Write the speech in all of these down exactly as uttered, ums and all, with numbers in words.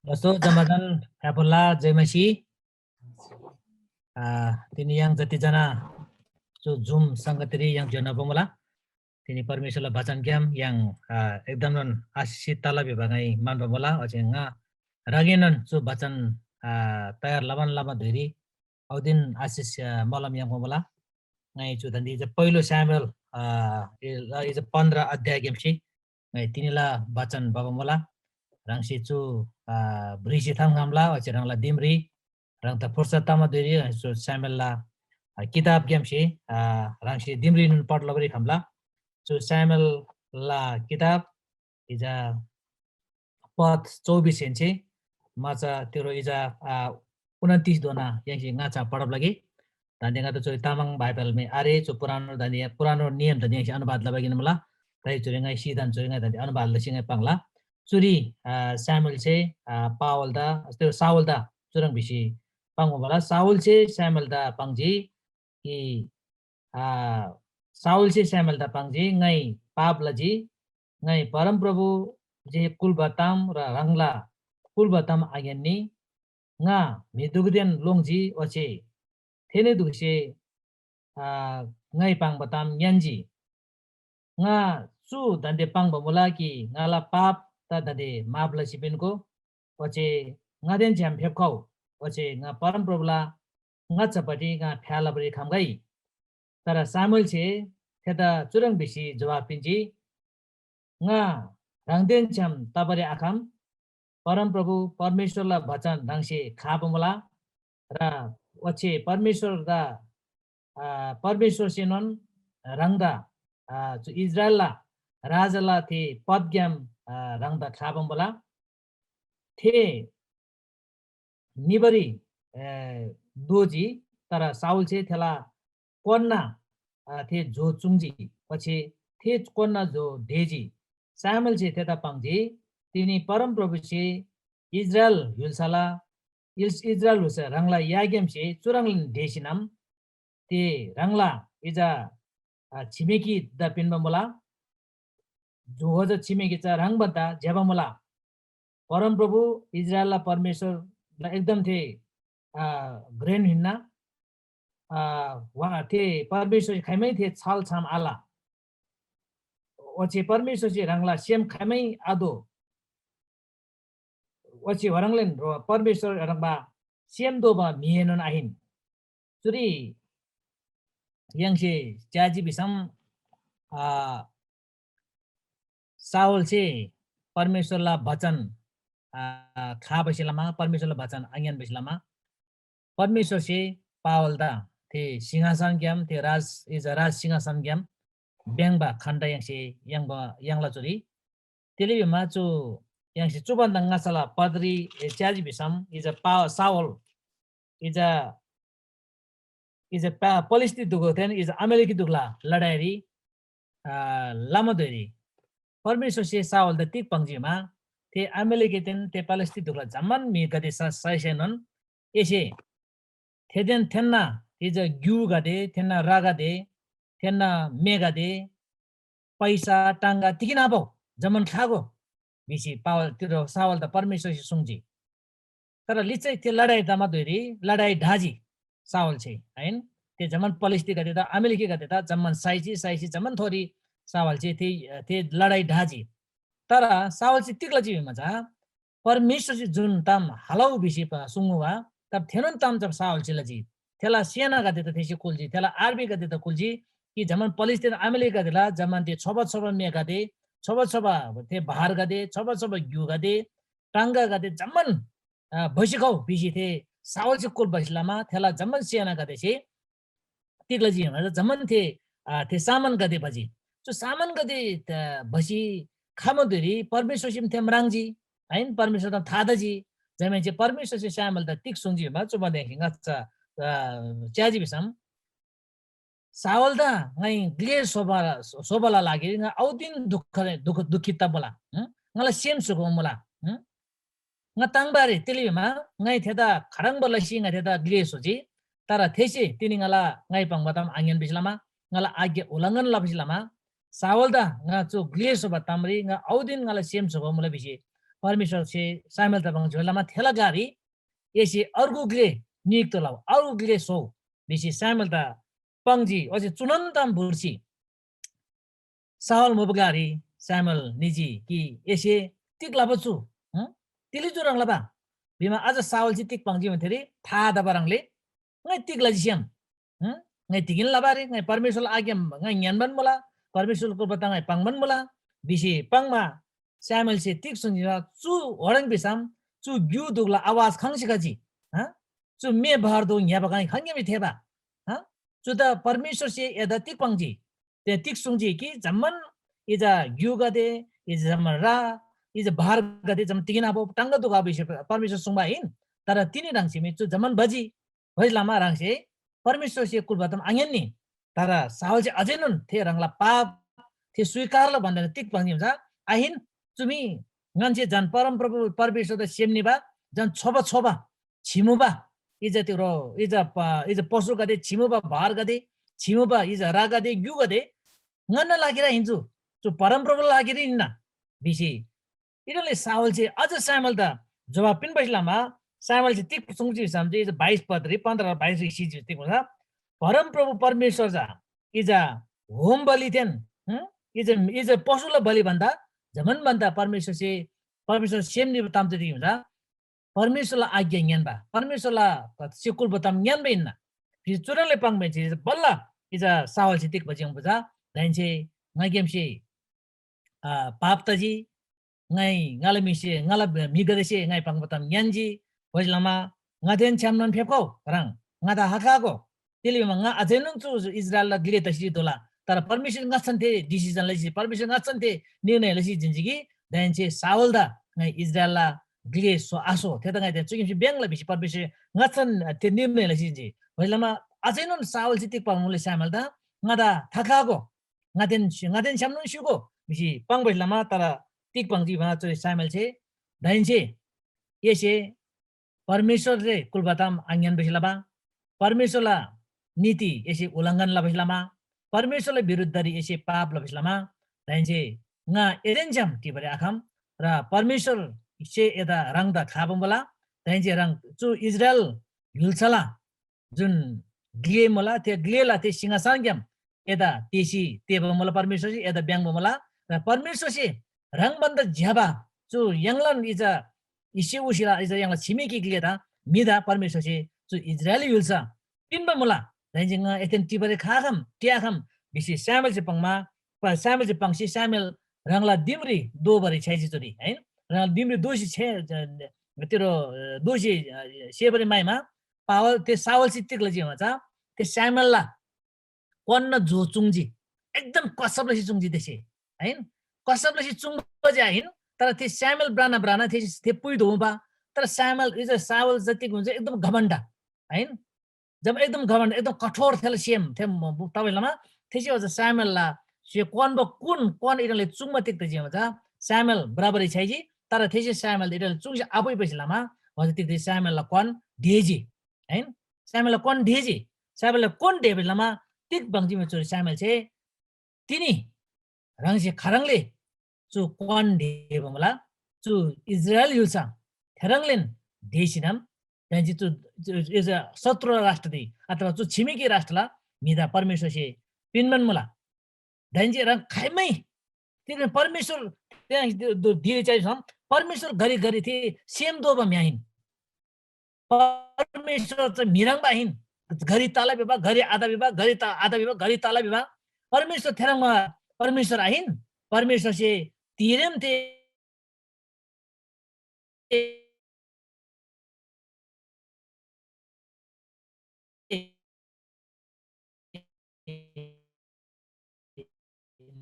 दोस्तो जम्मादान फ्याफुल्ला जय मसीह। आ, तिनी य्‍हाङ जतिजना चु जुम संगतिरी य्‍हाङ ज्‍योना मुला। तिनी परमेश्‍वरला बचनग्‍याम य्‍हाङ आ, एकदमन आशिषित तला भिबा ङाइ म्‍हन्‍बा मुला। ओच्‍छे ङा ह्राङएनोन चु बचन आ, तयार लबान लबा धुइरी औदिन आशिष आ, मलम याङ्बा मुला। ङाइ चु दान्‍दे इजा पहिलो स्‍यामुएल आ, इजा पन्ध्र अध्यायग्‍यामसे ङाइ तिनीला बचन भबा मुला। ह्राङसे चु आ, भ्रिसी थान्‍खम्‍ला, ओच्‍छे ह्राङला दिमरी ह्राङदा फुर्सद तमा धुइरी चु स्‍यामुएलला आ, किताबग्‍यामसे आ, ह्राङसे दिमरीनोन पढ लबारी खम्‍ला। चु स्‍यामुएलला किताब इजा पद चौबिस हेन्‍से माचा तिरो इजा आ, उनन्तिस दोना य्‍हाङसे ङाच्‍छा पढब लगे। दान्‍दे ङादा चु तामाङ बाइबल मे आरे, चु पुरानो दान्‍दे पुरानो नियम दान्‍दे य्‍हाङसे अनुवाद लबा गिन मुला। तै चुरी ङाइ सिधान चुरी ङाइ दान्‍दे अनुवाद लसी ङाइ पाङ्ला। चुरी आ, स्‍यामुएलसे आ, पावलदा त्यो सावलदा चुह्रङ् भिसी पाङ्बा मुला। सावलसे स्‍यामुएलदा पाङ्जी कि आ, सावलसे स्‍यामुएलदा पाङ्जी, ङाइ पाप लजी, ङाइ परमप्रभु जे कुल्‍बा ताम र ह्राङला कुल्‍बा ताम आङ्‌यान्‍नी। ङा म्‍हि दुगुदेन लोङ्जी, ओच्‍छे थेनी दुगुसे आ, ङाइ पाङ्बा ताम ङ्‌यान्‍जी। ङा चु दान्‍दे पाङ्बा मुला कि ङाला पापदा दान्‍दे माफ लसी पिन्‍गो, ओच्‍छे ङादेन छ्‌याम फेप्‍खउ, ओच्‍छे ङा परमप्रभुला ङाच्‍छापट्टि ङा फ्‍या लबारी खम्‍गै। तर सामुएलसे थेदा चुह्रङ् भिसी जोहाब पिन्‍जी, ङा ह्राङदेन छ्‌याम तबारी आखम, परमप्रभु परमेश्‍वरला बचन ह्राङसे ख्‍लाबा मुला, र ओच्‍छे परमेश्‍वरदा आ, परमेश्‍वरसेनोन ह्राङदा आ, चु इस्राएलला राजाला थे पदग्‍याम आ, ह्राङदा ख्‍लाबा मुला। थे निबारी ए, दोःजी, तर साउलसे थेला कोन्‍ना आ, थे झो चुङ्‌जी, ओच्‍छे थे कोन्‍ना झो ढेजी। सामुएलसे थेदा पाङ्जी, तिनी परमप्रभुसे इस्राएल य्‍हुल्‍साला इस-, इस्राएल य्‍हुल्‍सा ह्राङला याग्‍यामसे चुह्रङ्‌लान ढेसीनम थे ह्राङला इजा आ, छिमेकीदा पिन्‍बा मुला। जुहोजा छिमेकी चा ह्राङ भन्‍दा ज्‍यबा मुला। परमप्रभु इस्राएलला परमेश्‍वरला एकदम थे आ, घ्रेन हिन्‍ना। आ, वा थे परमेश्‍वरसे खाइमै थे छल छाम आल। ओच्‍छे परमेश्‍वरसे ह्राङला सेम खाइमै आदो। ओच्‍छे ह्राङलान ह्रो परमेश्‍वर ह्रङ्‌बा सेम दोबा म्‍हिएनोन आहिन। चुरी य्‍हाङसे च्‍याजी भिसम आ, साउलसे परमेश्‍वरला बचन आ, ख्‍लाबासे लमा, परमेश्‍वरला बचन आङ्‌यान्‍बासे लमा परमेश्‍वरसे पावलदा थे सिंहासनग्‍याम, थे राज इजा राज सिंहासनग्‍याम भ्‍याङ्‍बा खण्‍ड य्‍हाङसे याङ्बा याङ्ला चुरी। तिले भिमा चु य्‍हाङसे चु भन्‍दा ङाच्‍छाला पदरी च्‍याजी भिसम इजा पा सावल इजा इजा पा पलिस्ती दुगुदेन इजा अमेरिकी दुगला लडाइरी आ, लमा धुइरी परमेश्‍वरसे सावलदा तिग पाङ्जी भिमा थे अमेरिकीदेन थे पलिस्ती दुगला जम्‍मान म्‍हिगदे सा साइसैनोन एसे थेदेन थेन्‍ना इजा ग्‍युगदे, थेन्‍ना रागदे, थेन्‍ना मेगदे, पैसा टाङ्गा तिगिन आभो, जम्‍मान ख्‍लागो भिसी पावल तिरो सावलदा परमेश्‍वरसे सुङ्जी। तर लिच्‍छै थे लडाइ तमा धुइरी लडाइ ढाजी सावलसे, आइन? थे जम्‍मान पलिस्तीगदे त अमेरिकीगदे त जम्‍मान साइजी साइजी जम्‍मान थोरी सावलसे थे थे लडाइ ढाजी। तर सावलसे तिग लजी भिमा चा परमेश्‍वरसे जुन ताम हालौ भिसी प- सुङ्मुबा, तर थेनोन ताम चा सावलसे लजी। थेला सेनागदे त थेसे कुल्‍जी, थेला आर्मीगदे त कुल्‍जी, कि जम्‍मान पलिस्तीन अमेरिकागदेला जम्‍मान थे छोबा छोबा मेगदे, छोबा छोबा थे बहरगदे, छोबा छोबा ग्‍युगदे, टाङ्गागदे जम्‍मान अ, भसी खउ भिसी थे सावलसे कुल्‍बासे लमा थेला जम्‍मान सेनागदेसे तिग लजी भिमा जम्‍मान थे अ, थे सामानगदे भजी। चु सामानगदे त भसी खमा धुइरी परमेश्‍वरसे थे म्राङ्जी, आइन? परमेश्‍वरदा था तजी। जमाहेन्‍से परमेश्‍वरसे सामुएलदा तिग सुङ्जी भिमा चु भन्‍दा ङाच्‍छा अ, च्‍याजी भिसम सावलदा ङाइ ग्‍ले स्‍होबा स्‍होबाला लागिरी ङा औदिन दुःख दुःख दुःखित तमुला। हँ? ङाला सेम सुख मुला। हँ? ङा ताङ्बारी तिली भिमा ङाइ थेदा खाह्रङ्बा लसी ङाइ थेदा ग्‍ले स्‍होजी, तर थेसे तिनी ङाला ङाइ पाङ्बा ताम आङ्‌यान भिसी लमा ङाला आज्ञा उल्‍लङ्घन लबासे लमा शाऊलदा ङा चु ग्‍ले स्‍होबा तामरी ङा औदिन ङाला सेम स्‍होबा मुला भिसी परमेश्‍वरसे शामूएलदा पाङ्जी। लमा थेला ग्‍लारी एसे अर्गु ग्‍ले नियुक्त लउ, अर्गु ग्‍ले स्‍होउ भिसी शामूएलदा पाङ्जी। ओच्‍छे चुनोन ताम भोर्सी शाऊल मुबा ग्‍लारी शामूएल निजी कि एसे तिग लबा चु? हँ? तिली चु ह्रङ् लबा? भिमा अझ शाऊलसे तिग पाङ्जी भन्‍थेरी था तबा ह्रङ्‌ले ङाइ तिग लजी स्‍याम? हँ? ङाइ तिगिन लबा रे? ङाइ परमेश्‍वरला आज्ञा ङाइ ङ्‌यान्‍बान मुला, परमेश्‍वरला कुल्‍बा ताम ङाइ पाङ्‌बान मुला भिसी पाङ्‌मा शामूएलसे तिग सुङ्जी? चु ओह्रङ् भिसम चु ग्‍यु दुगला आवाज खङ्सी खजी? हँ? चु मे बहर दु ङ्‌यबा ङाइ खङ्‌गे मी थेबा? हँ? चु त परमेश्‍वरसे एदा तिग पाङ्जी? ते तिग सुङ्जी कि जम्‍मान इजा ग्‍युगदे, इजा जम्‍मान रा, इजा बहरगदे जम्‍मान तिगिन आबो टाङगा दुख आबो भिसी परमेश्‍वर सुङ्बा आहिन? तर तिनी ह्राङसे मी चु जम्‍मान भजी। भोइलमा ह्राङसे परमेश्‍वरसे कुल्‍बा ताम आङ्‌यान्‍नी। तर शाऊलसे अझैनोन थे ह्राङला पाप थे स्‍वीकार ल भन्‍दा तिग पाङ्जी भिसम, आहिन, चु मी ङन्‍से झन परमप्रभु परमेश्‍वरदा सेम निबा झन छोबा छोबा छिमुबा इजा तिरो इजा प-, इजा पशुगदे छिमुबा बहरगदे छिमुबा इजा रागदे ग्‍युगदे ङन्‍ना लागिरी हिन्‍चु, चु परमप्रभुला लागिरी हिन्‍ना भिसी इटले शाऊलसे अझ शामूएलदा जोहाब पिन्‍बासे लमा शामूएलसे तिग सुङ्जी भिसम चाहिँ इजा बाइस पदरी पन्ध्र बाइस सिजी तिग मुला, परमप्रभु परमेश्‍वर चा इजा होम बलिदेन, हँ, इजा इजा पशुला बलि भन्‍दा जम्‍मान भन्‍दा परमेश्‍वरसे परमेश्‍वर सेम निबा ताम चाहिँ तिग मुला, परमेश्‍वरला आज्ञा ङ्‌यान्‍बा, परमेश्‍वरला सिकुल बतम ङ्‌यान्‍बा हिन्‍ना। भिसी चुह्रङ्‌ले पाङ्बा हिन्‍से बल्‍ल इजा शाऊलसे तिग बजी याङ्बा चा, दाहेन्‍से ङाग्‍यामसे आ, पाप तजी, ङाइ ङाला म्‍हिसे ङाला म्‍हिगदेसे ङाइ पाङ्बा ताम ङ्‌यान्‍जी। ओइसे लमा ङादेन छ्‌यामनोन फेप्‍खउ ह्राङ, ङादा हकागो। तिले भिमा ङा अझैनोन चु इस्राएलला ग्‍ले तसी दोला। तर परमेश्‍वर ङाच्‍छान थे डिसिजन लसी, परमेश्‍वर ङाच्‍छान थे निर्णय लसी जिन्‍जी कि दाहेन्‍से शाऊलदा ङाइ इस्राएलला ग्‍ले स्‍होआस्‍हो, थेदा ङाइ चुङ्‌सी भ्‍याङ्ला भिसी परमेश्‍वर ङाच्‍छान थे निर्णय लसी जिन्‍जी। ओइसे लमा अझैनोन शाऊलसे तिग पाङ्बा मुला शामूएलदा, ङादा थाख्‍लागो। ङादेन ङादेन छ्‌यामनोन स्‍युगो भिसी पाङ्‌बासे लमा, तर तिग पाङ्जी भिमा चुरी शामूएलसे दाहेन्‍से एसे परमेश्‍वरसे कुल्‍बा ताम आङ्‌यान्‍बासे लमा, परमेश्‍वरला नीति एसे उल्‍लङ्घन लबासे लमा, परमेश्‍वरला विरुद्धरी एसे पाप लबासे लमा, दाहेन्‍से ङा एदेन छ्‌याम टिबारी आखम, र परमेश्‍वरसे एदा ह्राङदा ख्‍लाबा मुला, दाहेन्‍से ह्राङ चु इस्राएल य्‍हुल्‍साला जुन ग्‍ले मुला, थे ग्‍लेला थे सिंहासनग्‍याम एदा तेसी तेःबा मुला, परमेश्‍वरसे एदा भ्‍याङ्‍बा मुला। र परमेश्‍वरसे ह्राङ भन्‍दा ज्‍यबा चु य्‍हाङलान इजा इसे उसिला इजा य्‍हाङला छिमेकी ग्‍लेदा म्‍हिदा परमेश्‍वरसे चु इस्राएल य्‍हुल्‍सा पिन्‍बा मुला। दाहेन्‍से ङा एथेन टिबारी खआखम, टिआखम भिसी शामूएलसे पाङ्‌मा, प-, शामूएलसे पाङ्सी शामूएल ह्राङला दिमरी दोबारी छ्‌याइजी चुरी, हैन? ह्राङला दिमरी दोसी छ्‌या-, ज-, तिरो, अ, दोसी, अ, सेबारी म्‍हाइमा पावल, थे शाऊलसे तिग लजी भिमा चा, थे शामूएलला क्‍वान्‍ना जो चुङ्जी। एकदम कसब लसी चुङ्जी थेसे, हैन? कसब लसी चुङ्बा जे आहिन, तर थे शामूएल भ्राना भ्राना थे, थे पुइ धोबा। तर शामूएल, इजा शाऊल जतिक हुन्छ एकदम घमण्ड, हैन? जब एकदम घमण्ड, एकदम कठोर थेला सेम, थे म-, म-, तबैलामा थेसे अझ शामूएलला से क्‍वान्‍बा कुन क्‍वान इटले चुङ्बा तिग्‍दा जे चा शामूएल बराबरी छ्‌याइजी, तर थेसे शामूएल इटले चुङ्सी आपुइबासे लमा अझ तिग्‍दा शामूएलला क्‍वान ढेजी, हैन? शामूएलला क्‍वान ढेजी। शामूएलला क्‍वान ढेबासे लमा तिग बङ्जी चुरी शामूएलसे तिनी ह्राङसे खाह्रङ्ले चु क्‍वान ढेबा मुला? चु इस्राएल य्‍हुल्‍सा थेह्रङ्लेन ढेसीनम, दाहेन्‍से चु, चु, चु शत्रु राष्ट्रदी अथवा चु छिमेकी राष्ट्रला म्‍हिदा परमेश्‍वरसे पिन्‍बान मुला। दाहेन्‍से ह्राङ खाइमै तिनी परमेश्‍वर त्यहाँ दु-, दु-, धिरी चाहिँ छम परमेश्‍वर घरि घरि थे सेम दोबा म्‍हि आहिन। परमेश्‍वर चाहिँ म्‍हि ह्रङ्‌बा आहिन। घरि तला भिबा, घरि आधा भिबा, घरि त-, आधा भिबा, घरि तला भिबा। परमेश्‍वर थेह्रङ्बा परमेश्‍वर आहिन। परमेश्‍वरसे तिरेम थे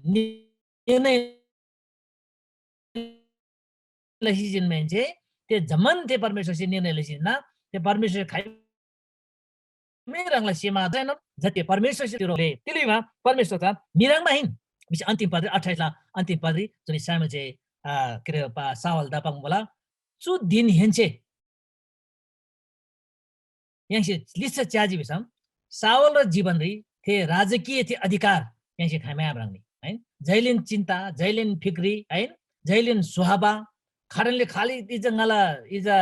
निर्णय लसी जिन्‍माहेन्‍से थे जम्‍मान थे परमेश्‍वरसे निर्णय लसी जिन्‍ना। थे परमेश्‍वर खाइ मे ह्राङला सेमा जैनोन जति परमेश्‍वरसे तिरो ले तिलीमा परमेश्‍वर त मिराङमा हिन। बिस अन्तिम पदरी अट्ठाइसला अन्तिम पदरी जुन सामेल जे, आ, के अरे, पा-, सावल दा पाङ बोला। चु दिन हेन्‍से य्‍हाङसे लिच्‍छा च्‍याजी भिसम सावल र जीवनरी थे राजकीय थे अधिकार य्‍हाङसे खाइमा आब ह्राङनी। हैन? जैलेन चिन्ता, जैलेन फिक्री, हैन? जैलेन सुहाबा, खाह्रङ्ले खालि इजा ङाला इजा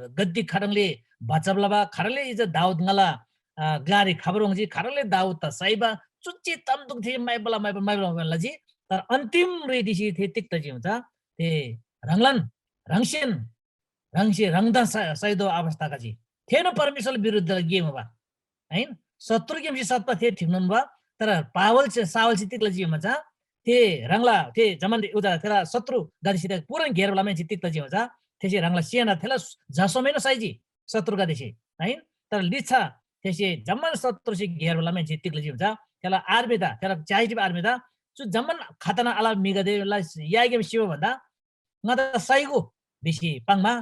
गद्दी खाह्रङ्ले बचब लबा, खाह्रङ्ले इजा दाऊद ङाला, अ, ग्‍लारी खबर होङ्जी, खाह्रङ्ले दाऊद त साइबा, चुच्‍ची तम दुख थे माइबला, माइबला, माइबला, माइबला लजी। तर अन्तिम रेदिसी थे तिग तजी हुन्छ, थे ह्राङलान, ह्राङसेन, ह्राङसे, ह्राङदा सा-, साइदो अवस्था खजी। थेन परमेश्‍वरला विरुद्धला गे मुबा। हैन? शत्रुग्‍यामसे सत्‍पा थे ठिक नोन बा, तर पावल छे, सावल छे तिग लजी भिमा चा, थे ह्राङला, थे जम्‍मान उता थेला शत्रुगदेसे पूरा घेर लमा थे तिग लजी भिमा चा, थेसे ह्राङला सेना थेला झसोमैन साइजी शत्रुगदेसे, हैन? तर लिच्छा थेसे जम्‍मान शत्रुसे घेर लमा थे तिग लजी भिमा चा, थेला आर्मीदा, थेला च्याइटिब आर्मीदा, चु जम्‍मान खतना आला म्‍हिगदेला याग्‍याम सिबा भन्दा ङादा साइगो भिसी पाङ्‌मा,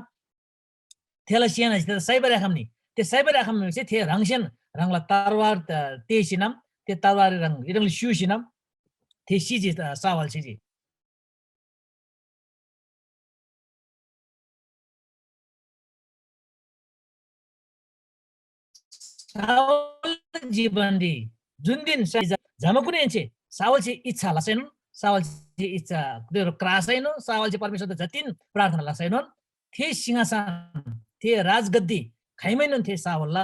थेला सेनासे थेदा साइबारी आखम्‍नी। थे साइबारी आखम्‍नी भिसी थे ह्राङसेन ह्राङला तरवार, अ, तेःसीनम, थे तरवार ह्राङ, ह्राङले स्‍युसीनम, थे सिजी, अ, सावल सिजी। सावल जीवनरी जुन दिन स-, जमाकुनैहेन्‍से सावलसे इच्छा लसैनोन, सावलसे इच्छा, तेरो क्रासैनोन, सावलसे परमेश्‍वरदा जतिन प्रार्थना लसैनोन, थे सिंहासन, थे राजगद्दी खाइमैनोन थे सावलला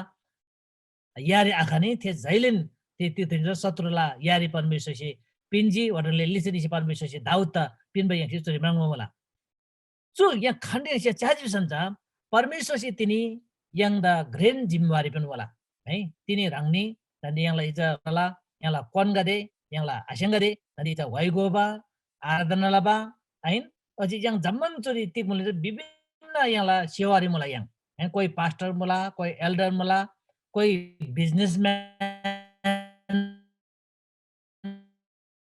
यारी आखनी, थे जैलेन थे तिथुनिर शत्रुला यारी परमेश्‍वरसे पिन्‍जी, ओह्रङ्ले लिच्‍छा निसी परमेश्‍वरसे दाऊददा पिन्‍बा य्‍हाङसे चुरी म्राङ्बा मुला। चु य्‍हाङ खण्‍डीसे च्‍याजी भिसम चा परमेश्‍वरसे तिनी य्‍हाङदा घ्रेन जिम्‍मेवारी पिन्‍बा मुला। है, तिनी ह्राङनी दान्‍दे य्‍हाङला इजा तला, य्‍हाङला क्‍वानगदे, य्‍हाङला आस्‍याङगदे, दान्‍दे इजा व्‍हाइ गोबा, आराधना लबा, आहिन? अझै य्‍हाङ जम्‍मान चुरी तिग मुला विभिन्न य्‍हाङला सेवारी मुला य्‍हाङ। है, कोही पास्टर मुला, कोही एल्डर मुला, कोही बिजनेसम्यान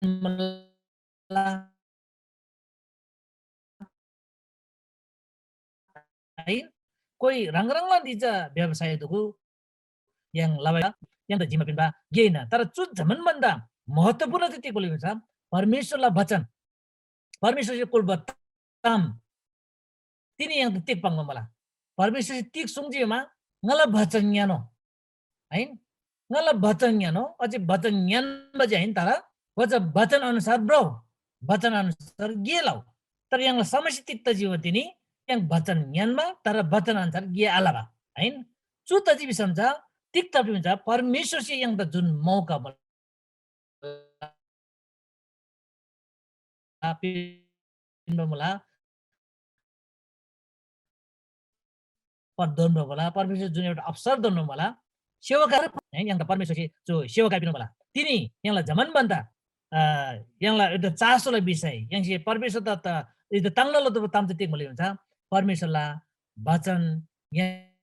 मुला, है, कोही ह्राङ ह्राङला निजा व्यवसाय दुगु य्‍हाङ लबा, य्‍हाङदा जिम्‍मा पिन्‍बा गे हिन्‍ना। तर चु जम्‍मान भन्‍दा महत्त्वपूर्ण चाहिँ तिग बोलेको छ, परमेश्‍वरला वचन, परमेश्‍वरसे कुल्‍बा ताम, तिनी य्‍हाङदा तिग पाङ्बा मुला। परमेश्‍वरसे तिग सुङ्जी भिमा, ङाला वचन ङ्‌यानो। आहिन? ङाला वचन ङ्‌यानो, अझै वचन ङ्‌यान्‍बा जे आहिन, तर ओजा वचन अनुसार भ्रउ, वचन अनुसार गे लउ। तर य्‍हाङला समस्या तिग तजी भिमा तिनी य्‍हाङ वचन ङ्‌यान्‍बा, तर वचन अनुसार गे आलबा। आहिन? चु तजी भिसम चा तिग तजी भिसम चा परमेश्‍वरसे य्‍हाङदा जुन मौका मुला, पिन्‍बा मुला, पर दोन्‍बा मुला, परमेश्‍वर जुन एउटा अवसर दोन्‍बा मुला, सेवा कार्य, है, य्‍हाङदा परमेश्‍वरसे जो सेवा कार्य पिन्‍बा मुला। तिनी य्‍हाङला जम्‍मान भन्‍दा, अ, य्‍हाङला एउटा चासोला विषय, य्‍हाङसे परमेश्‍वरदा त, यदि ताङ्ना लतोःबा ताम चाहिँ तिग मुला हुन्छ, परमेश्‍वरला वचन य्‍हाङ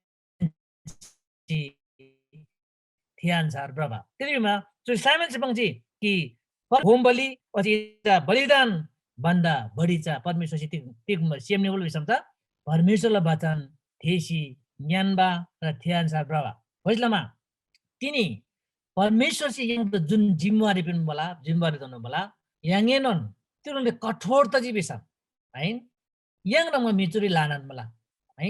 थे अन्‍छार भ्रबा। तिग्‍दा भिमा, चु साइमनसे पाङ्जी कि होम बलि ओच्‍छे चा बलिदान भन्‍दा बढी चा परमेश्‍वरसे तिग, तिग सेम निबोल भिसम चा परमेश्‍वरला वचन थेःसी ङ्‌यान्‍बा र थे अन्‍छार भ्रबा। ओइसे लमा तिनी परमेश्‍वरसे य्‍हाङदा जुन जिम्‍मेवारी पिन्‍बा मुला, जिम्‍मेवारी दोन्‍बा मुला, य्‍हाङएनोन तिग्‍दा कठोर तजी भिसम, है? य्‍हाङ ह्रङ्‌बा म्‍हि चुरी ल्‍हानान मुला, है?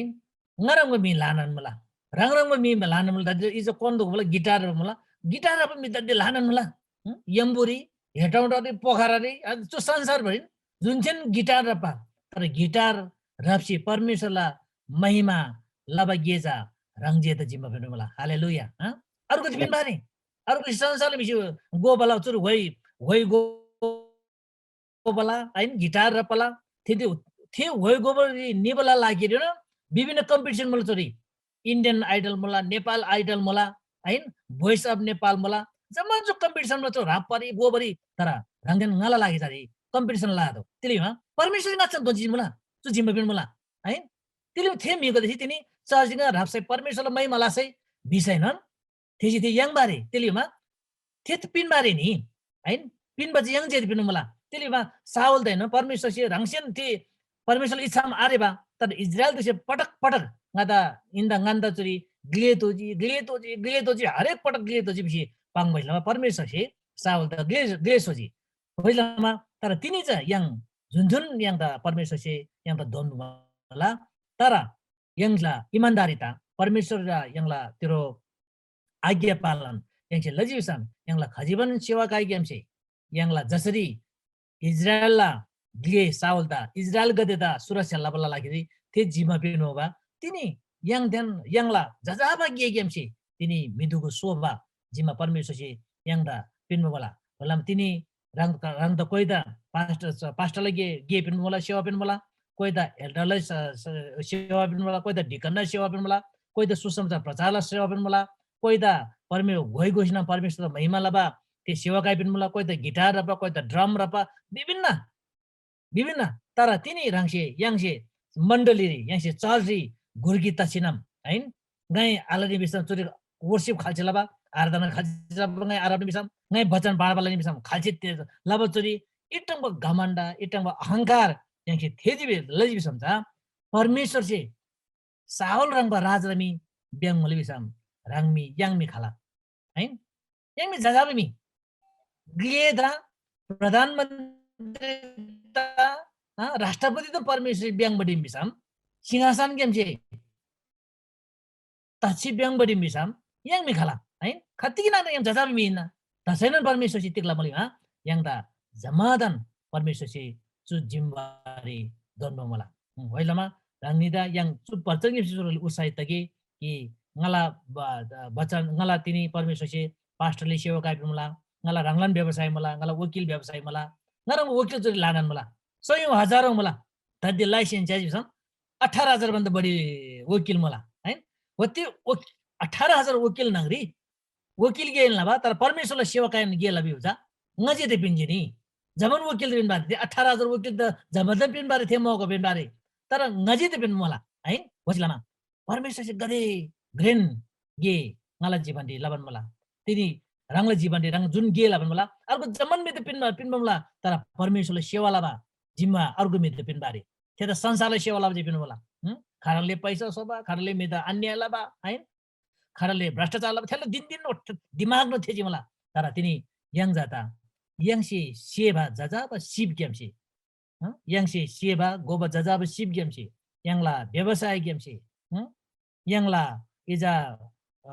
ङा ह्रङ्‌बा म्‍हि ल्‍हानान मुला, ह्राङ ह्रङ्‌बा म्‍हि ल्‍हानान मुला। दान्‍दे इजा क्‍वान दुख मुला, गिटार मुला, गिटार ह्रप्‍बा म्‍हि दान्‍दे ल्‍हानान मुला। हँ? यम्‍बुरी, हेटौँडारी, पोखरारी, अझ चु संसारभरिन जुन थिएन गिटार ह्रप्‍बा, तर गिटार ह्रप्‍सी परमेश्‍वरला महिमा लबा गे चा ह्राङ जेदा जिम्‍मा पिन्‍बा मुला। हालेलुया। हँ? अर्गु चा पिन्‍बारी, अर्गु संसारला म्‍हिसे गोबाला चुर व्‍हाइ, व्‍हाइ गो गोबाला, आहिन, गिटार ह्रप्‍बाला, थे, थे, थे व्‍हाइ गोबारी निबाला लागिरी न विभिन्न कम्पिटिसन मुला चुरी। Indian Idol मुला, Nepal Idol मुला, आहिन, Voice of Nepal मुला, जम्‍मान चु कम्पिटिसन मुला चु ह्राप्‍बारी, गोबारी, तर ह्राङदेन ङाला लागि चा रे कम्पिटिसन लादो। तिले भिमा परमेश्‍वरसे ङाच्‍छान दोन्‍जी मुला, चु जिम्‍मा पिन मुला, आहिन? तिले थे म्‍हिगदेसे तिनी चर्चरी ह्राप्‍सै परमेश्‍वरला महिमा लसै भिसैनोन थेसे थे याङ्बा आरे। तेली मा थे त पिन्‍बा आरे नि, आहिन? पिन्‍बा चाहिँ य्‍हाङ जेरी पिन्‍बा मुला। तेली मा सावलदाएनोन परमेश्‍वरसे ह्राङसेन थे परमेश्‍वरला इच्छामा आरेबा, तर इस्राएलदोसे पटक पटक ङादा इन्‍दा ङन्‍दा चुरी ग्‍ले तोजी, ग्‍ले तोजी, ग्‍ले तोजी, हरेक पटक ग्‍ले तोजी भिसी पाङ्बा लमा परमेश्‍वरसे सावलदा ग्‍ले, ग्‍ले स्‍होजी। होइलमा तर तिनी चा य्‍हाङ जुन जुन य्‍हाङदा परमेश्‍वरसे य्‍हाङदा दोन्‍बा मुला, तर य्‍हाङला इमान्‍दारीता परमेश्‍वर र य्‍हाङला तिरो आज्ञा पालन य्‍हाङसे लजी भिसम य्‍हाङला खजिबन सेवा काइग्‍यामसे य्‍हाङला जसरी इस्राएलला ग्‍ले साओलदा, इस्राएलगदेदा सुरक्षा लबाला लागिरी थे जिम्‍मा पिन्‍मुबा, तिनी य्‍हाङदेन य्‍हाङला जजाबा गेग्‍यामसे तिनी म्‍हिदुगु सोबा जिम्‍मा परमेश्‍वरसे य्‍हाङदा पिन्‍बा मुला। ओलाम तिनी ह्राङ, ह्राङदा कोइदा पास्टर, पास्टरला गे, गे पिन्‍बा मुला, सेवा पिन्‍बा मुला, कोइदा एल्डरला स-, स-, सेवा पिन्‍बा मुला, कोइदा डिकनला सेवा पिन्‍बा मुला, कोइदा सुसमाचार प्रचारला सेवा पिन्‍बा मुला, कोइदा परमे-, घोइ घोषणा परमेश्‍वरदा महिमा लबा ते सेवकाई पिन्‍बा मुला, कोइदा गिटार रप्‍बा, कोइदा ड्रम रप्‍बा, विभिन्न, विभिन्न। तर तिनी ह्राङसे, य्‍हाङसे मण्‍डलीरी, य्‍हाङसे चर्चरी गुर्गी तछिनम, हैन? ङाइ आलनी भिसम चुरी worship खाल्‍से लबा, आराधना खाल्‍से लबा, ङाइ आराधना भिसम, ङाइ वचन बाँडबा लनी भिसम खाल्‍से ते लबा चुरी इटङबा घमण्‍ड, इटङबा अहंकार य्‍हाङसे थेजी भे-, लजी भिसम चा परमेश्‍वरसे साओल ह्रङ्‌बा राजाला मी भ्‍याङ्‍मुला भिसम ह्राङ मी य्‍हाङ मी खला? हैन? य्‍हाङ मी जजाबा मी। ग्‍लेदा प्रधानमन्त्रीदा, अ, राष्ट्रपतिदा परमेश्‍वरसे भ्‍याङ्‍बा भिसम सिंहासनग्‍यामसे तछि भ्‍याङ्‍बा भिसम य्‍हाङ मी खला? है? खतिकी नाना य्‍हाङ जजाबा मी हिन्‍ना। तसैनोन परमेश्‍वरसे तिग लमुला भिमा य्‍हाङदा जम्‍मादान परमेश्‍वरसे चु जिम्‍मेवारी दोन्‍बा मुला। हुँ, होइलमा ह्राङनीदा य्‍हाङ चु पर्चङ्‍गे शिशुरले उत्साहित तगे कि ङाला ब-, द-, बचन, ङाला तिनी परमेश्‍वरसे पास्टरले सेवा काइपिन मुला, ङाला ह्राङलान व्यवसाय मुला, ङाला वकिल व्यवसाय मुला, ङाला वकिल चुरी ल्‍हानान मुला, सयौँ हजारौँ मुला, धद्दी लाइसेन्स च्याजी भिसम अठार हजार भन्दा बढी वकिल मुला, है? ओते वक-, अठार हजार वकिल न्‍हङरी वकिल गे लबा, तर परमेश्‍वरला सेवा कायन गे लबी हुजा, ङजे ते पिन्‍जी नि। जबन वकिल पिन बारे थे अठार हजार वकिल त जबन त पिन बारे थे मौका पिन बारे, तर ङजे ते पिन मुला, है? वसिलामा परमेश्‍वरसे गदे घ्रेन गे ङाला जीवनरी लबान मुला। तिनी ह्राङला जीवनरी ह्राङ जुन गे लबान मुला, अर्को जम्‍मान म्‍हिदा पिन्‍बा, पिन्‍बा मुला, तर परमेश्‍वरला सेवा लबा जिम्‍मा अर्को म्‍हिदा पिन्‍बा आरे। थेदा संसारला सेवा लबा जे पिन्‍बा मुला। हुँ? खालले पैसा सोबा, खालले म्‍हिदा अन्याय लबा, है? खालले भ्रष्टाचार लबा, थेला दिन दिन ओठ-, दिमाग न थेजी मुला। तर तिनी य्‍हाङ जाता, य्‍हाङसे सेबा जजाबा सिपग्‍यामसे, हँ? य्‍हाङसे सेबा गोबा जजाबा सिपग्‍यामसे, य्‍हाङला व्यवसायग्‍यामसे, हँ? य्‍हाङला इजा, अ,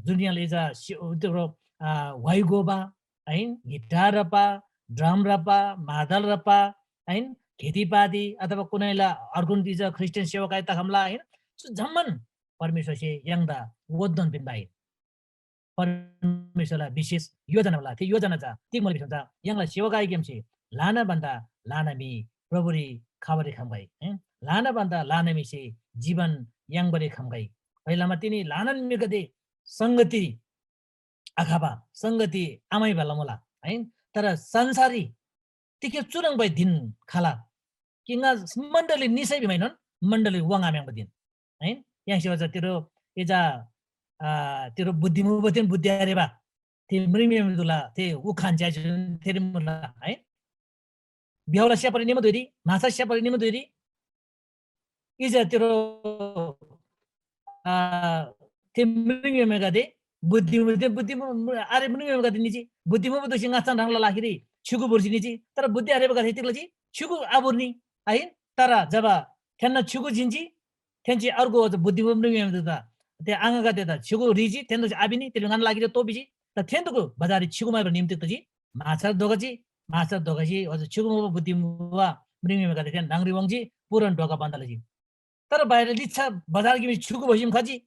जुन य्‍हाङला इजा सि-, उत्‍तेब्रो, अ, व्‍हाइ गोबा, है? गिटार रप्‍बा, ड्रम रप्‍बा, मादल रप्‍बा, है? खेतीपाती अथवा कुनैला अर्गुन इजा ख्रीष्‍टियन सेवकाई तखमला, है? चु जम्‍मान परमेश्‍वरसे य्‍हाङदा वोद्दोन पिन्‍बा आहिन। परमेश्‍वरला विशेष योजना होला। थे योजना चा तिग मुला भिसम चा य्‍हाङला सेवकाईग्‍यामसे ल्‍हाना भन्‍दा ल्‍हाना म्‍हि प्रभुरी खबारी खम्‍गै, हैं? ल्‍हाना भन्‍दा ल्‍हाना म्‍हिसे जीवन याङ्बारी खम्‍गै। थेतबासेलमा तिनी ल्‍हानान म्‍हिगदे संगति आखबा, संगति आम्‍हाइबा लमुला, हैं? तर संसाररी तिखे चुह्रङ्बा धिन खला कि ङा मण्‍डली निसै भिमाएनोन मण्‍डली वाङ्‌आम्‍याङ्बा धिन। है? य्‍हाङसे ओजा तिरो एजा, आ, तिरो बुद्धि मुबादेन बुद्धि आरेबा। थे म्रिङम्‍हेमे दुला, थे उखान च्याचुन थेरी मुला, है? ब्‍याहुला स्‍याप्‍बारी निमा धुइरी, म्‍हाछा स्‍याप्‍बारी निमा धुइरी, इजा तिरो, आ, थे म्रिङम्‍हेमेगदे बुद्धि मुबादेन बुद्धि मु-, मु-, आरे म्रिङम्‍हेमेगदे निजी, बुद्धि मुबा दोसी ङाच्‍छान ह्राङला लागिरी छ्‌युगु भोर्सी निजी, तर बुद्धि आरेबागदे तिग लजी? छ्‌युगु आभोर्नी, आहिन? तर जब थेन्‍ना छ्‌युगु जिन्‍जी, थेन्‍से अर्गु ओजा बुद्धि मुबा म्रिङम्‍हेमेदा, ते आङागदेदा छ्‌युगु ह्रीजी, थेन्‍दोसे आभिनी, तिलो ङान लागिरी तो भिजी। त थेन्‍दुगु बजाररी छ्‌युगु म्‍हाइबारी निम्‍ति तजी, म्‍हाछार दोगजी, म्‍हाछार दोगजी, ओजा छ्‌युगु मुबा बुद्धि मुबा म्रिङम्‍हेमेगदे थेन न्‍हङरी वाङ्‌जी, पूरान ढोका बन्‍द लजी। तर बाहिर लिच्‍छा बजार गिमी छ्‌युगु भसीम खजी,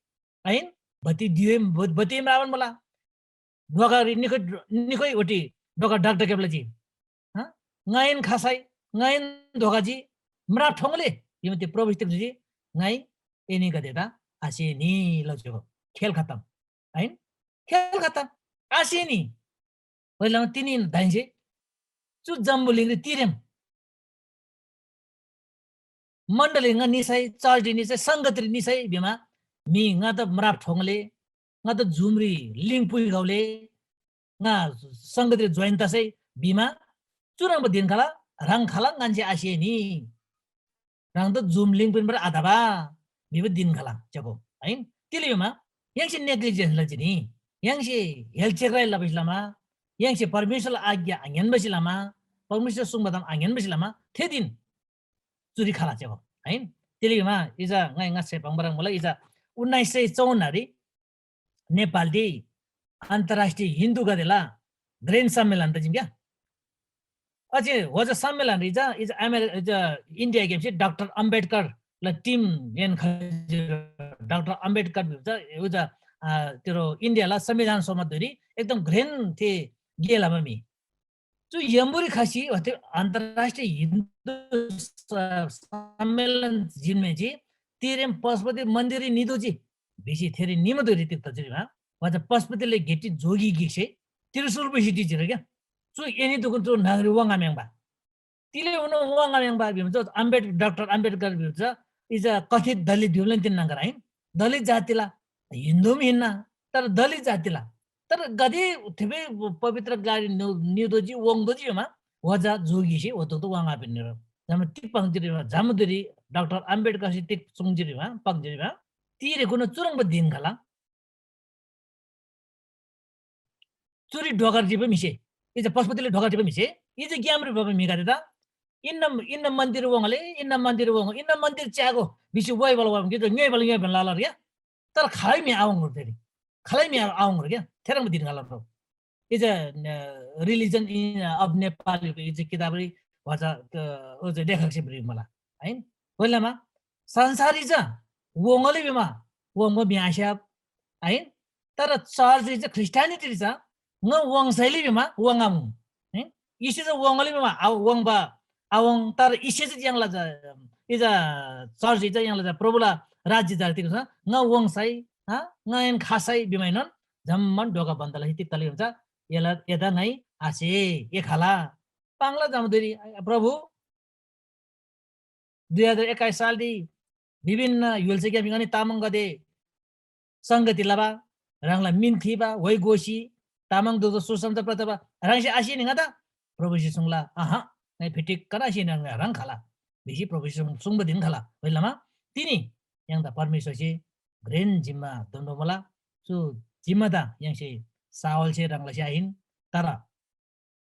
आहिन? बत्ती दियो, बत्ती म्राबान मुला। ढोकारी निखै, निखै ओटी ढोका ढकढकेब लजी। हँ? ङाइएन खसै, ङाइएन धोखजी, म्राप ठोङले, भिमा ते प्रभु स्‍तिक जुजी, ङाइ एनीगदेदा आसेनी लज्‍यो। खेल खतम। आहिन? खेल खतम। आसेनी। पहिला तिनी दाइसे चु जम्‍बुलिङरी तिरेम। मण्‍डली ङा निसै, चर्चरी निसै, संगतरी निसै भिमा, म्‍हि ङा त म्राप ठोङले, ङा त जुमरी लिङ पुइखौले, ङा संगतरी join तसै भिमा, चुह्रङ्बा धिन खला, ह्राङ खला ङन्‍से आसेनी। ह्राङ त जुम लिङ पिन्‍बारी आतबा भिबा धिन खला, च्‍यागो, है? तिले भिमा, य्‍हाङसे negligence लजी नि, य्‍हाङसे हेलचेक्राइ लबासे लमा, य्‍हाङसे परमेश्‍वरला आज्ञा आङ्‌यान्‍बासे लमा, परमेश्‍वर सुङ्बा ताम आङ्‌यान्‍बासे लमा, थे धिन चुरी खला च्‍यागो, है? तिले भिमा, इजा ङाइ ङाच्‍छाइ पाङ्बा ह्रङ् मुला, इजा उन्नाइस सय चौवन्नरी नेपालरी अन्तर्राष्ट्रिय हिन्दूगदेला grand सम्मेलन तजिम क्या। अझ वजा सम्मेलन रिजा इज अमेरिका इज इन्डिया गेमसे डाक्टर अम्बेडकर ल टिम एन खजिर डाक्टर अम्बेडकर भिजा उजा तेरो इन्डियाला संविधान सभा धुरी एकदम घ्रेन थे गेलामा मी। चु यम्बुरी खसी अथे अन्तर्राष्ट्रिय हिन्दू स- सम्मेलन जिन्मेजी तिरेम पशुपति मन्दिर निदोजी भिसी थेरी निमदो रीति तजुरी भा वजा पशुपतिले गेटी जोगी गिक्से त्रिशूल बुसी टिजिर क्या। चु एनी दुकुन चु नागरी वंगा म्याङ्बा तिले उन वंगा म्याङ्बा भिम जो अम्बेड डाक्टर अम्बेडकर भिम जो इजा कथित दलित भिमलन तिन नंगर आइन। दलित जातिला हिन्दू हिन्ना तर दलित जातिला तर गदे थेबे पवित्र गाडी निदोजी वंदोजी मा वजा जोगीसे वतोक्तो वंगा पिन्नेर जम तिक पंक्ति जमदुरी डाक्टर अम्बेडकर से तिक चुङजिरी मा पंक्ति मा तीरे कुन चुरंग दिन खला। चुरी ढोकर जिबा म्‍हिसे, इजा पशुपतिले ढोकर जिबा म्‍हिसे, इजा ग्‍यामरी भबा म्‍हिगदेदा, इन्‍ना इन्‍ना मन्‍दिर वङले, इन्‍ना मन्‍दिर वङ, इन्‍ना मन्‍दिर च्‍यागो भिसी वाइबल वाइबल कि ङ्‌योइबल ङ्‌योइबल लालर या। तर खालै म्‍हि आवङर तेरी। खालै म्‍हि आवङर क्या। थेरम दिन गालर। इजा रिलिजन इन अफ नेपाल इजा किताबरी भचा ओजे लेखक से ब्रिक मला। है। बोलेमा संसारी जा वङले बिमा वङ म्‍हि आस्‍याब। है। तर चर्च इज ख्रिस्टियानिटी चा ङ वङसैली बिमा वङाम। है। इसे चा वङले बिमा आ वङबा आवङ तर इसे चा यङला जा इजा चर्च इजा यङला जा प्रभुला राज्य जा तिग ङ वङसै हा ङ एन खासै बिमाइनन जम्‍मान ढोका बन्द लसी तिग तले हुन्छ। एला एदा ङाइ आसे ए खाला पाङला जमदुरी प्रभु दुई हजार एक्काइस सालरी विभिन्न य्‍हुल्‍साग्‍याम ङनी तामाङगदे संगति लबा, ह्राङला मिन थीबा, व्‍हाइ गोसी, तामाङ दुगु सुसमाचार प्रचार ह्राङसे आसिनी ङादा प्रभुसे सुङला, अह, ङाइ फिटिक्क आसिनी ह्राङ खला भिसी प्रभुसे सुङ- सुङ्बा धिन खला। होइलमा तिनी य्‍हाङदा परमेश्‍वरसे घ्रेन जिम्‍मा दोन्‍बो मुला। चु जिम्‍मादा य्‍हाङसे सावलसे ह्राङ लसी आहिन, तर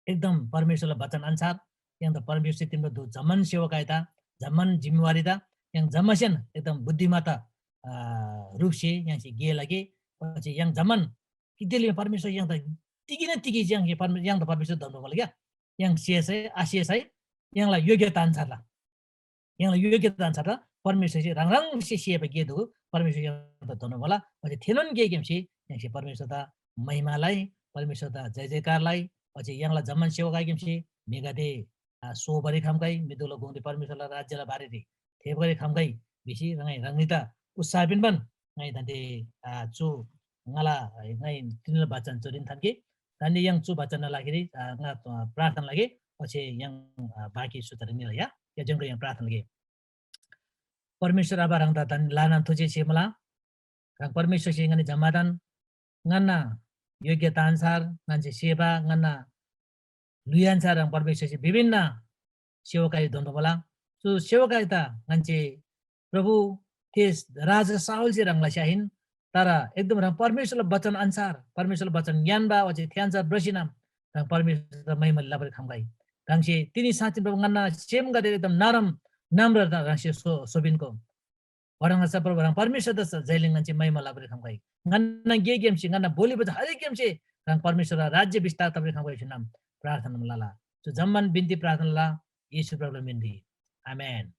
एकदम परमेश्‍वरला वचन अन्‍सार य्‍हाङदा परमेश्‍वरसे तिम्रो दु जम्‍मान सेवकाईदा, जम्‍मान जिम्‍मेवारीदा य्‍हाङ जम्‍मासेन एकदम बुद्धिमत्ता, अ, रूपसे य्‍हाङसे गे लगे। पछि य्‍हाङ जम्‍मान किदेली परमेश्‍वर य्‍हाङदा तिगिन तिगी य्‍हाङसे परमे-, य्‍हाङदा परमेश्‍वर धन्‍बा मुला क्या। य्‍हाङ सेसै आसेसै य्‍हाङला योग्यता अन्‍सारला य्‍हाङला योग्यता अन्‍सार परमेश्‍वरसे ह्राङ ह्राङसे सेबा गे दुगु परमेश्‍वर य्‍हाङदा धन्‍बा मुला। पछि थेनोन गेग्‍यामसे य्‍हाङसे परमेश्‍वरदा महिमा लइ, परमेश्‍वरदा जय जयकार लइ। पछि य्‍हाङला जम्‍मान सेवकाईग्‍यामसे म्‍हिगदे, आ, सोबारी खम्‍गै, म्‍हिदुला गुङरी परमेश्‍वरला राज्‍यला बारेरी थेबारी खम्‍गै भिसी ङाइ ह्राङनीदा उत्साह पिन्‍बान ङाइ दान्‍दे, आ, चु ङाला ङाइ तिनीला बचन चुरीन थान्‍गे। दान्‍दे य्‍हाङ चु बचनना लागिरी, आ, ङा, आ, प्रार्थना लगे। पछि य्‍हाङ, आ, बाँकी सुतर निला या, या जम्‍को य्‍हाङ प्रार्थना लगे। परमेश्‍वर आबा ह्राङदा धन लानान थुजे छे मुला। ह्राङ परमेश्‍वरसे ङनी जम्‍मादान ङन्‍ना योग्यता अन्‍सार ङन्‍से सेवा ङन्‍ना ल्‍हुइ अन्‍सार ह्राङ परमेश्‍वरसे विभिन्न सेवकाई दोन्‍बा मुला। चु सेवकाईदा ङन्‍से प्रभु थे राजा साउलसे ह्राङ लसी आहिन, तर एकदम ह्राङ परमेश्‍वरला वचन अन्‍सार, परमेश्‍वरला वचन ङ्‌यान्‍बा ओच्‍छे थे अन्‍सार भ्रसिनम ह्राङ परमेश्‍वरदा महिमा लबारी खम्‍गै। ह्राङसे तिनी साँच्‍चिन प्रभु ङन्‍ना सेमगदे एकदम नरम, नम्र ह्राङसे सो-, सोबिन्‍को। वरङसा प्रभु ह्राङ परमेश्‍वरदा स जैलिङ ङन्‍से महिमा लबारी खम्‍गै। ङन्‍ना गेग्‍यामसे ङन्‍ना बोली बचा हरेकग्‍यामसे ह्राङ परमेश्‍वरला राज्‍य विस्तार तबारी खम्‍गै भिसी नाम प्रार्थना लला। चु जम्‍मान बिन्ती प्रार्थना लला येशू प्रभुला मिनरी। आमेन।